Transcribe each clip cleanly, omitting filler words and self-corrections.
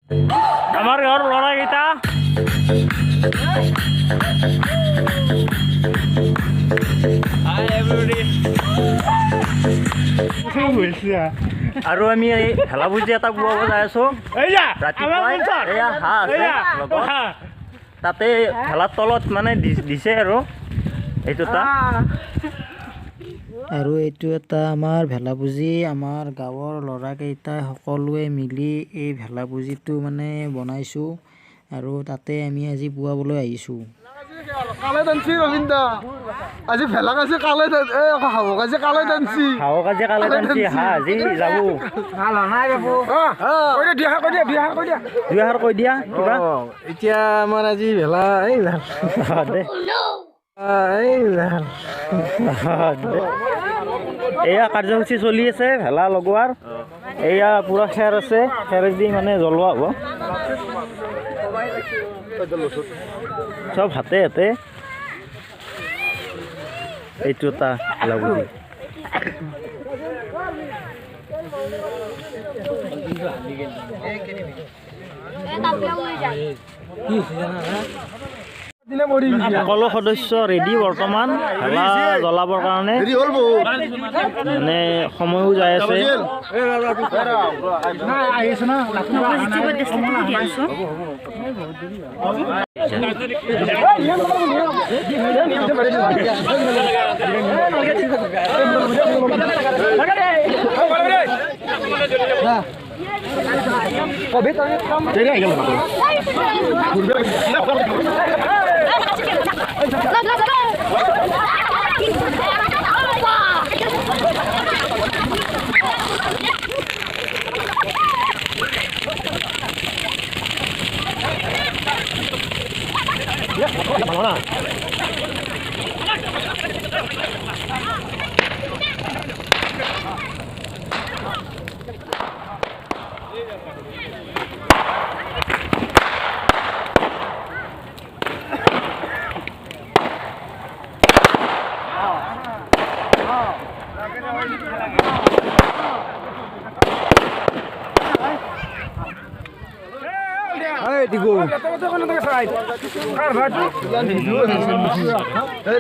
আমাৰ গাঁৱৰ ল'ৰাকেইটা। Hi everybody. আৰু আমি এই ভেলাভুজি এটা পোৱাব যাই আছোঁ ৰাতিপুৱাই। এয়া হাঁহ আছে লগত, তাতে ভেলাৰ তলত মানে দিছে আৰু এইটো এটা। আৰু এইটো এটা আমাৰ ভেলাপুজি। আমাৰ গাঁৱৰ ল'ৰাকেইটাই সকলোৱে মিলি এই ভেলাপুজিটো মানে বনাইছোঁ আৰু তাতে আমি আজি পুৱাবলৈ আহিছোঁ। কালে টানছি ৰবীন্দ্ৰ আজি ভেলা কাজি, কালে এই হাঁহক আজি কালে টানছি। হাঁহক আজি কালে টানছি। হাঁহ আজি যাব। কৈ দিয়া, দুই কৈ দিয়া, দুই এষাৰ কৈ দিয়া কিবা। এতিয়া আমাৰ আজি ভেলা এই দে এই দে। এয়া কাৰ্যসূচী চলি আছে ভেলা লগোৱাৰ। এয়া পুৰা খেৰ আছে, খেৰ দি মানে জ্বলোৱা হ'ব। চব হাতে হাতে। এইটো এটা ভেলাপুজি। সকলো সদস্য ৰেডি বৰ্তমান ভেলা জ্বলাবৰ কাৰণে, মানে সময়ো যাই আছে।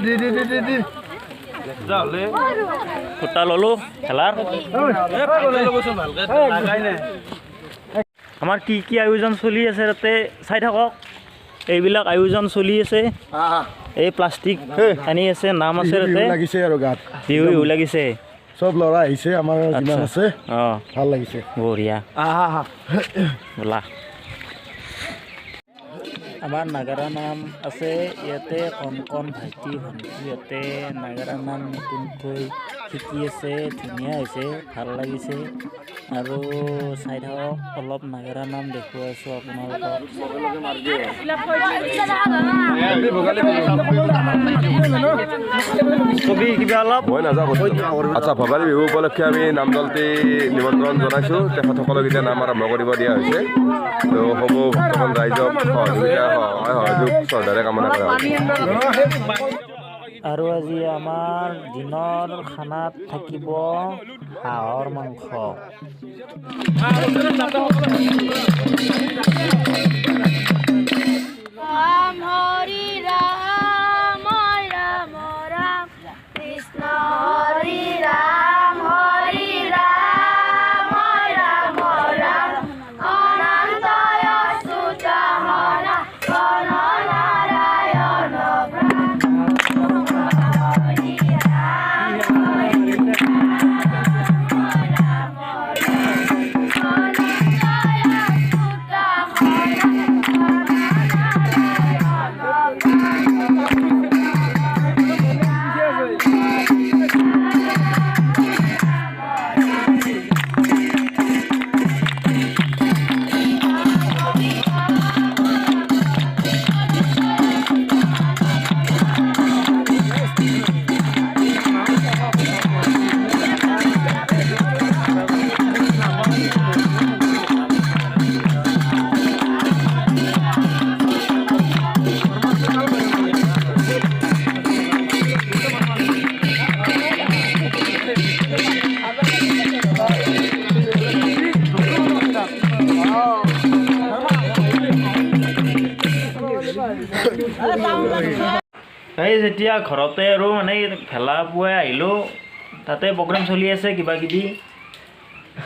দি দি দি দি দি খুটা ললো ভেলাৰ। আমাৰ কি কি আয়োজন চলি আছে তাতে চাই থাকক। এইবিলাক আয়োজন চলি আছে। এই প্লাষ্টিক আনি আছে, নাম আছে তাতে। লাগিছে আৰু গাত বিহু বিহু লাগিছে। চব ল'ৰা আহিছে আমাৰ যিমান আছে, ভাল লাগিছে। বঢ়িয়া বোলা। আমাৰ নাগাৰা নাম আছে ইয়াতে। কণ কণ ভাইটি ভণ্টিহঁতে নাগাৰা নাম নতুনকৈ শিকি আছে। ধুনীয়া হৈছে, ভাল লাগিছে। আৰু চাই থাকক, অলপ নাগাৰা নাম দেখুৱাই আছোঁ আপোনালোকক। কবি কিবা অলপ। মই নাযাওঁ। আচ্ছা, ভোগালী বিহু উপলক্ষে আমি নামদলটি নিমন্ত্ৰণ জনাইছোঁ। তেখেতসকলক এতিয়া নাম আৰম্ভ কৰিব দিয়া হৈছে। তো সমূহ ভক্তগণ ৰাইজক সহযোগিতা, সহায় সহযোগ শ্ৰদ্ধাৰে কামনা কৰা হৈছে। আৰু আজি আমাৰ দিনৰ খানাত থাকিব হাঁহৰ মাংস। ৰাম হৰি ৰাম ৰাম ৰাম কৃষ্ণ হৰি ৰাম হৰি ৰাম ৰাম ৰাম অনন্ত অচ্যুত সনাতন নাৰায়ণ প্ৰাণ হৰি ৰাম হৰি ৰাম ৰাম অনন্ত অচ্যুত। এই যেতিয়া ঘৰতে আৰু মানে ভেলা পুৱাই আহিলোঁ, তাতে প্ৰগ্ৰাম চলি আছে কিবা কিবি,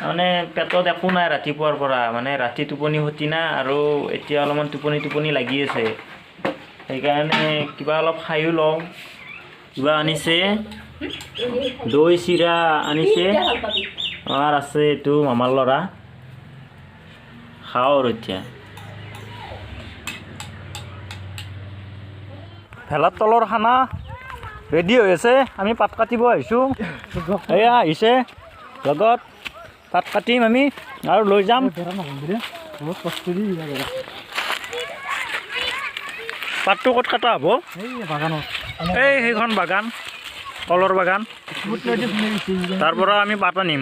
মানে পেটত একো নাই ৰাতিপুৱাৰ পৰা, মানে ৰাতি টোপনি ক্ষতি না, আৰু এতিয়া অলপমান টোপনি টোপনি লাগি আছে, সেইকাৰণে কিবা অলপ খায়ো লওঁ। কিবা আনিছে, দৈ চিৰা আনিছে, আৰু আছে এইটো মামাৰ ল'ৰা, খাওঁ আৰু এতিয়া। ভেলাৰ তলৰ খানা ৰেডি হৈ আছে, আমি পাত কাটিব আহিছোঁ, এয়া আহিছে লগত, পাত কাটিম আমি আৰু লৈ যাম। পাতটো ক'ত কটা হ'ব? এই সেইখন বাগান, কলৰ বাগান, তাৰ পৰা আমি পাত আনিম।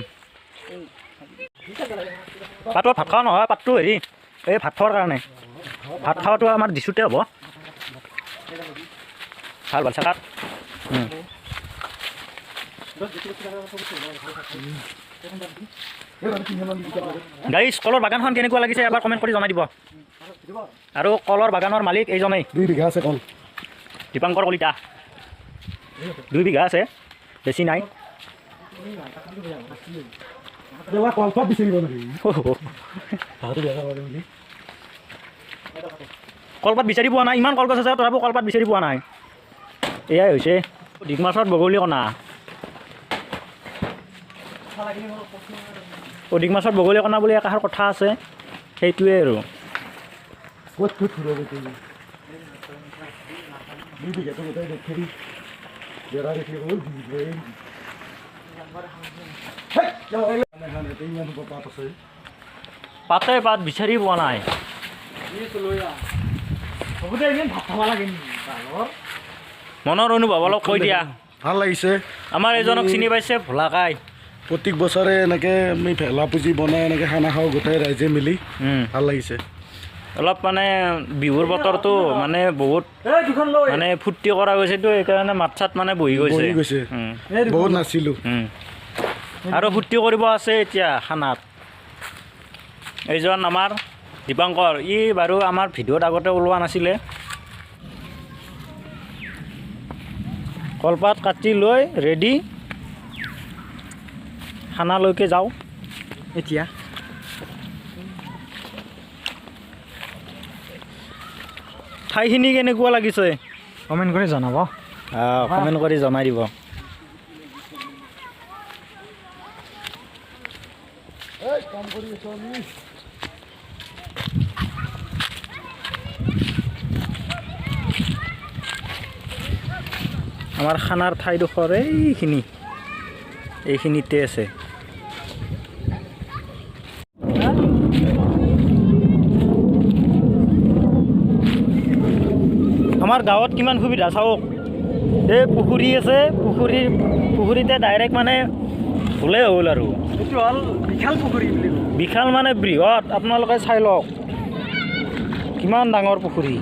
পাতত ভাত খোৱা নহয়, পাতটো হেৰি এই ভাত খোৱাৰ কাৰণে, ভাত খোৱাটো আমাৰ দিছোঁতে হ'ব। ভাল ভাল চাকাত। গাইজ, কলৰ বাগানখন কেনেকুৱা লাগিছে এবাৰ কমেণ্ট কৰি জনাই দিব। আৰু কলৰ বাগানৰ মালিক এইজনেই, 2 বিঘা আছে কল, দীপাংকৰ কলিতা। 2 বিঘা আছে, বেছি নাই। কলপাত বিচাৰি পোৱা নাই, ইমান কলগছ আছে তথাপিও কলপাত বিচাৰি পোৱা নাই। এয়াই হৈছে অধিক মাছত বগলী কণা। অধিক মাছত বগলী কণা বুলি একাষাৰ কথা আছে, সেইটোৱে আৰু। পাতে পাত বিচাৰি পোৱা নাই। মনৰ অনুভৱ অলপ কৈ দিয়া। ভাল লাগিছে। আমাৰ এজনক চিনি পাইছে, ভোলাকাই। প্ৰত্যেক বছৰে এনেকৈ আমি ভেলা পুজি বনাই এনেকৈ খানা খাওঁ গোটেই ৰাইজে মিলি, ভাল লাগিছে। অলপ মানে বিহুৰ বতৰটো মানে বহুত মানে ফূৰ্তি কৰা গৈছেতো, সেইকাৰণে মাত চাত মানে বহি গৈছে, বহুত নাছিলোঁ আৰু ফূৰ্তি কৰিব আছে এতিয়া খানাত। এইজন আমাৰ দীপাংকৰ, ই বাৰু আমাৰ ভিডিঅ'ত আগতে ওলোৱা নাছিলে। কলপাত কাটি লৈ ৰেডি, খানালৈকে যাওঁ এতিয়া। ঠাইখিনি কেনেকুৱা লাগিছে কমেণ্ট কৰি জনাব। কমেণ্ট কৰি জনাই দিব। আমাৰ খানাৰ ঠাইডোখৰ এইখিনি, এইখিনিতে আছে। আমাৰ গাঁৱত কিমান সুবিধা চাওক, এই পুখুৰী আছে, পুখুৰীতে ডাইৰেক্ট মানে হ'লেই হ'ল আৰু। এইটো হ'ল বিশাল পুখুৰী বুলি কয়। বিশাল মানে বৃহৎ, আপোনালোকে চাই লওক কিমান ডাঙৰ পুখুৰী।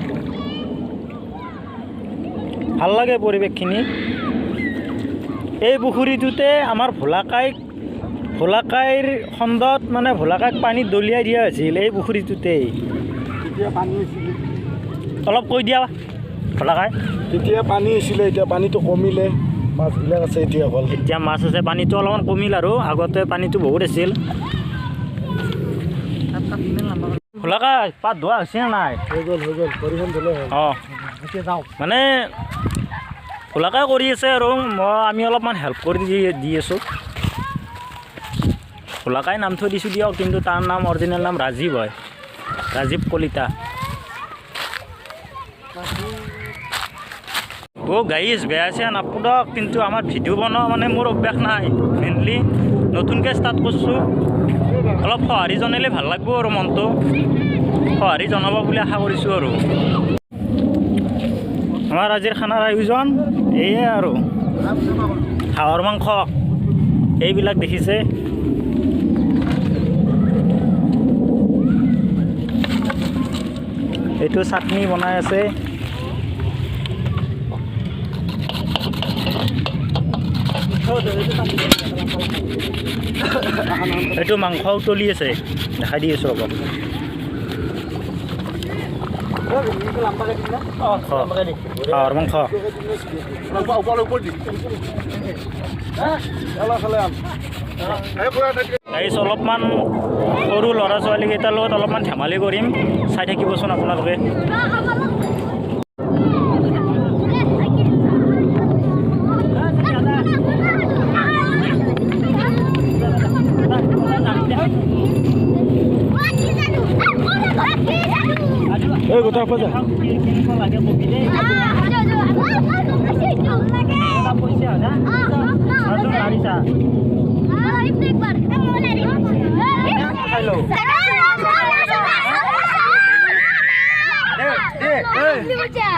ভাল লাগে পৰিৱেশখিনি। এই পুখুৰীটোতে আমাৰ ভোলাকাইৰ খণ্ডত মানে ভোলাকাইক পানীত দলিয়াই দিয়া হৈছিল এই পুখুৰীটোতেই। তেতিয়া পানী হৈছিলে, অলপ কৈ দিয়া ভোলাকাই। তেতিয়া পানী হৈছিলে, এতিয়া পানীটো কমিলে, মাছবিলাক আছে এতিয়া অকল। এতিয়া মাছ আছে, পানীটো অলপমান কমিল আৰু, আগতে পানীটো বহুত আছিল। ভোলাকাই পাত ধোৱা হৈছে নে নাই? হৈ গ'ল, হৈ গ'ল, পৰিখন ধুলে হ'ল। অঁ, এতিয়া যাওঁ। মানে ভোলাকাই কৰি আছে আৰু আমি অলপমান হেল্প কৰি দি আছোঁ। ভোলাকাই নাম থৈ দিছোঁ দিয়ক, কিন্তু তাৰ নাম অৰিজিনেল নাম ৰাজীৱ হয়, ৰাজীৱ কলিতা। অ' গাইজ, বেয়া চেয়া নাপাব, কিন্তু আমাৰ ভিডিঅ' বনোৱা মানে মোৰ অভ্যাস নাই, মেইনলি নতুনকৈ ষ্টাৰ্ট কৰিছোঁ। অলপ সঁহাৰি জনালে ভাল লাগিব আৰু, মনটো সঁহাৰি জনাব বুলি আশা কৰিছোঁ আৰু। আমাৰ আজিৰ খানাৰ আয়োজন এয়ে আৰু, হাঁহৰ মাংস এইবিলাক দেখিছে। এইটো চাটনি বনাই আছে। এইটো মাংস উতলি আছে, দেখাই দি আছোঁ ৰ'ব। হাঁহৰ মাংস। গাইছ অলপমান সৰু ল'ৰা ছোৱালীকেইটাৰ লগত অলপমান ধেমালি কৰিম, চাই থাকিবচোন আপোনালোকে।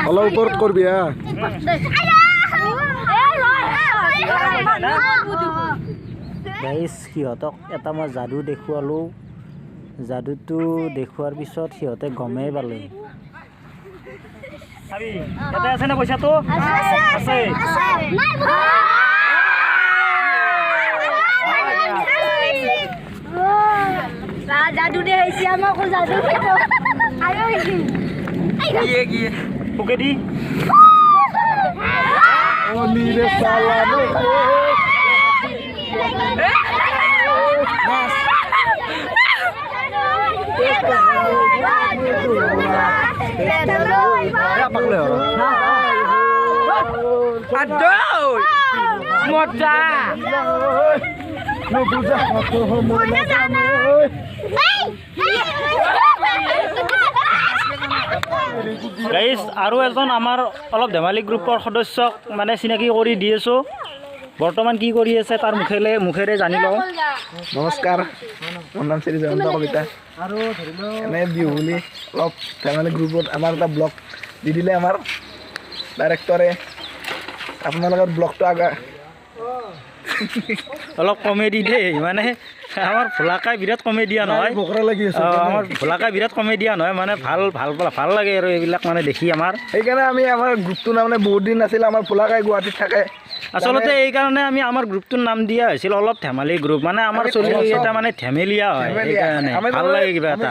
অলপ ওপৰত কৰবি হা। গাইছ সিহঁতক এটা মই যাদু দেখুৱালোঁ, যাদুটো দেখুৱাৰ পিছত সিহঁতে গমেই পালে। আছে নে পইচাটো? আছে। যাদু দেখাইছি আমাকো যাদু। পোকে দি। গাইজ আৰু এজন আমাৰ অলপ ধেমালি গ্ৰুপৰ সদস্যক মানে চিনাকি কৰি দি আছোঁ। বৰ্তমান কি কৰি আছে তাৰ মুখেৰে জানি লওঁ। নমস্কাৰ, মোৰ নাম শ্ৰী জয়ন্ত কলিতা। এনে বিহু বুলি অলপ ধেমালি গ্ৰুপত আমাৰ এটা ব্লগ দি দিলে আমাৰ ডাইৰেক্টৰে, আপোনালোকৰ ব্লগটো আগা অলপ কমেডি দেই, মানে আমাৰ ভোলাকাই বিৰাট কমেডিয়ান হয়। আমাৰ ভোলাকাই বিৰাট কমেডিয়ান হয়, মানে ভাল ভাল ভাল লাগে আৰু এইবিলাক মানে দেখি আমাৰ। সেইকাৰণে আমি আমাৰ গ্ৰুপটোৰ নাম মানে বহুত দিন নাছিল, আমাৰ ভোলাকাই গুৱাহাটীত থাকে। আচলতে এইকাৰণে আমি আমাৰ গ্ৰুপটোৰ নাম দিয়া হৈছিল অলপ ধেমালি গ্ৰুপ, মানে আমাৰ চলিকেইটা মানে ধেমেলীয়া হয়, সেইকাৰণে ভাল লাগে কিবা এটা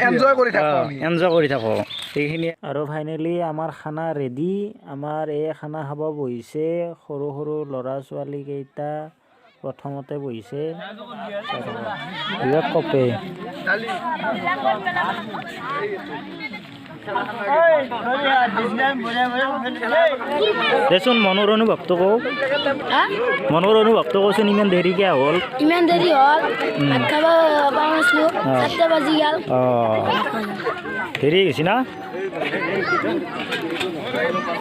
এনজয় কৰি থাকোঁ, এনজয় কৰি থাকোঁ সেইখিনি। আৰু ফাইনেলি আমাৰ খানা ৰেডি, আমাৰ এই খানা খাব বহিছে সৰু সৰু ল'ৰা ছোৱালীকেইটা প্ৰথমতে বহিছে। বিৰাট কপে। দেচোন মনৰ অনুভৱটো কওঁ, মনৰ অনুভৱটো কচোন। ইমান দেৰি কিয় হ'ল? ইমান দেৰি হ'ল, ভাত খাব পোৱা নাছিলোঁ, 7টা বাজি গ'ল। অঁ, দেৰি হৈছে না?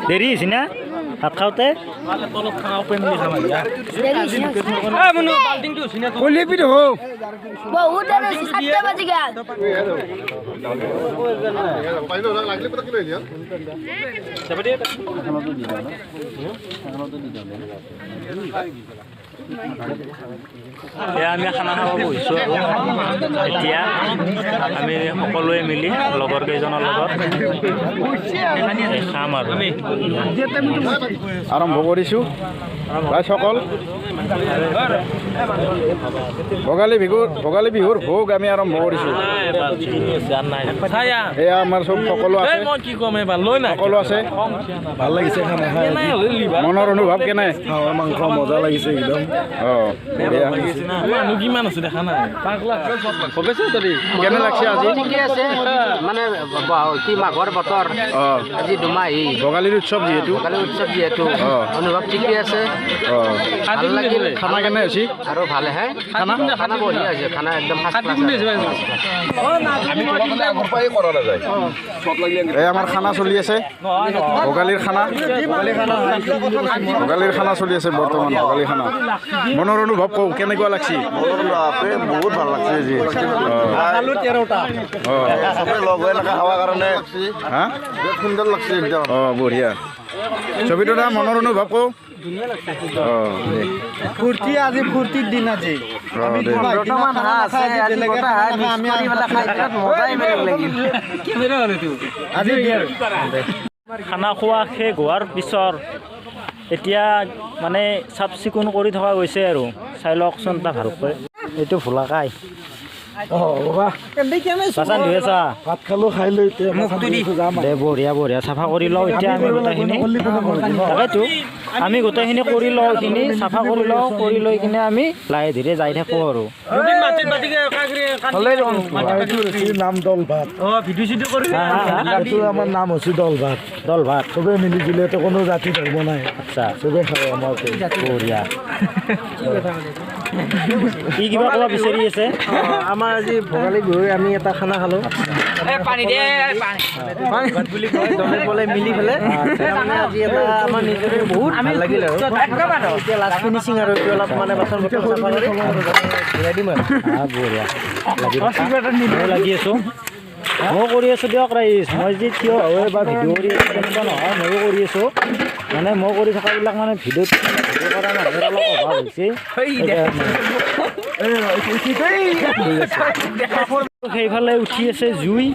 দেৰি হৈছে না ভাত খাওঁতে? বহুত দেৰি হৈছে, 7টা বাজি গ'ল। এয়া আমি খানা খাব বহিছোঁ আৰু এতিয়া আমি সকলোৱে মিলি লগৰ কেইজনৰ লগত খাম আৰু আৰম্ভ কৰিছোঁ। ৰাইজসকল, ভোগালী বিহুৰ ভোগ আমি আৰম্ভ কৰিছোঁ। এয়া আমাৰ চব সকলো আছে, সকলো আছে। ভাল লাগিছে খানা খাই, মনৰ অনুভৱ কেনে? মাংস মজা লাগিছে একদম। অঁ, কেনে লাগছে আজি? ঠিকে আছে, মানে কি মাঘৰ বতৰ, আজি দুমাহী ভোগালীৰ উৎসৱ যিহেতু, ভোগালী উৎসৱ যিহেতু অনুভৱ ঠিকে আছে, ভাল লাগিল। খানা কেনে হৈছে? আৰু ভালেহে খানা, খানা বঢ়িয়া হৈছে, খানা একদম ফাৰ্ষ্ট ক্লাছ। এই আমাৰ খানা চলি আছে, ভোগালীৰ খানা, ভোগালীৰ খানা চলি আছে বৰ্তমান। ভোগালী খানা মনৰ অনুভৱ কওঁ, কেনেকুৱা লাগছে? বহুত ভাল লাগছে আজি, সুন্দৰ লাগছে একদম। অঁ, বঢ়িয়া। ছবিটো দা মনৰ অনুভৱ কওঁ। ফূৰ্তি, আজি ফূৰ্তিৰ দিন আজি। খানা খোৱা শেষ হোৱাৰ পিছত এতিয়া মানে চাফ চিকুণ কৰি থকা গৈছে আৰু চাই লওকচোন এটা ভালকৈ। এইটো ভোলাকাই। বাচন ধুই আছা? ভাত খালো, খাই লৈ দে, বঢ়িয়া বঢ়িয়া, চাফা কৰি লওঁ এতিয়া আমি গোটেইখিনি। তাকেতো আমি গোটেইখিনি কৰি লওঁ, এইখিনি চাফা কৰি লওঁ, কৰি লৈ কিনে আমি লাহে ধীৰে যাই থাকোঁ আৰু। নাম দল ভাত, আমাৰ নাম হৈছে দল ভাত। দল ভাত চবে মিলি জুলি, কোনো জাতি ধৰ্ম নাই। আচ্ছা, চবে খাব আমাৰ। বঢ়িয়া। কি কিবা ক'ব বিচাৰি আছে? আমাৰ আজি ভোগালী বিহু আমি এটা খানা খালোঁ বুলি কয়, দলে বলে মিলি পেলাই মানে আজি এটা আমাৰ নিজৰে বহুত ভাল লাগিল। আৰু এতিয়া লাষ্ট ফিনিচিং আৰু এইটো অলপ মানে বাচন বৰ্তন চাফা কৰি ঘূৰাই দিম আৰু। বঢ়িয়া, ময়ো লাগি আছোঁ, ময়ো কৰি আছোঁ দিয়ক ৰাইজ। মই যি থিয় হৈ বা ভিডিঅ' কৰি আছোঁ তেনেকুৱা নহয়, ময়ো কৰি আছোঁ। মানে মই কৰি থকাবিলাক মানে ভিডিঅ'ত ভিডিঅ' কৰা মানুহৰ অলপ অভাৱ হৈছে। সেইফালে উঠি আছে জুই,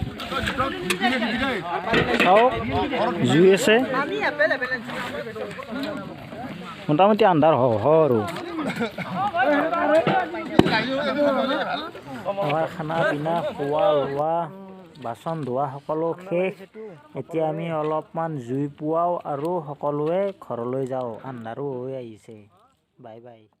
চাওক জুই আছে। মোটামুটি আন্ধাৰ হ আৰু। আমাৰ খানা পিনা, খোৱা লোৱা, বাচন ধোৱা সকলো শেষ। এতিয়া আমি অলপমান জুই পুৱাওঁ আৰু সকলোৱে ঘৰলৈ যাওঁ। আন্ধাৰো হৈ আহিছে। Bye bye.